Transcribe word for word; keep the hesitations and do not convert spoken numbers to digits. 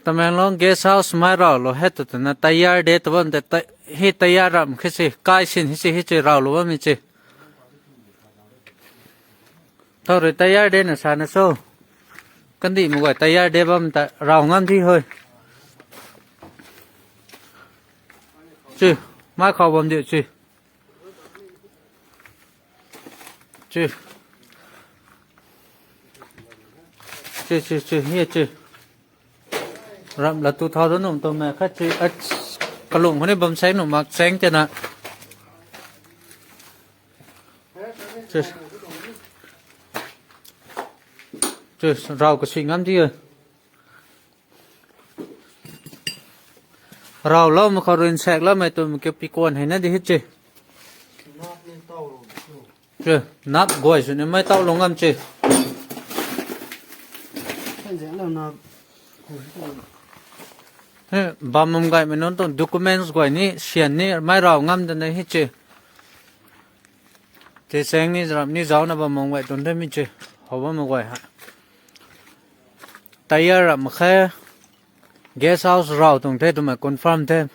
Tamenglong guest house mai rao lo he tu tu na tayar de tu bam de ta-, he tayar ram khe si, kai sin he si he chi rao lo bam chi. Thau re tayar de na sa na so. Kan di mu goi tayar de bam ta rao ngam di hoi. Chi, mai khau bam di chi. Chi. Chi, chi, chi, ye chi. Ram la tu thau do num to me kha chi, a, ka lung hone bam seng num mak seng te na. Chi. Chi, rau ka sui ngam di. Rau lau ma khau rin sek lau mai tu ma ke pi kuan hai na di hit chi. Chi, nap goi su ne mai tau lo ngam chi. He, bam mum gai me non tong documents goi ni, sian ni, mai rau ngam de na hit chi. Te seng ni ram ni zau na bam mum gai tun de mi chi. Hau bam goi ha. Tayar ram khe. Guest house rau tung the tu ma confirm the.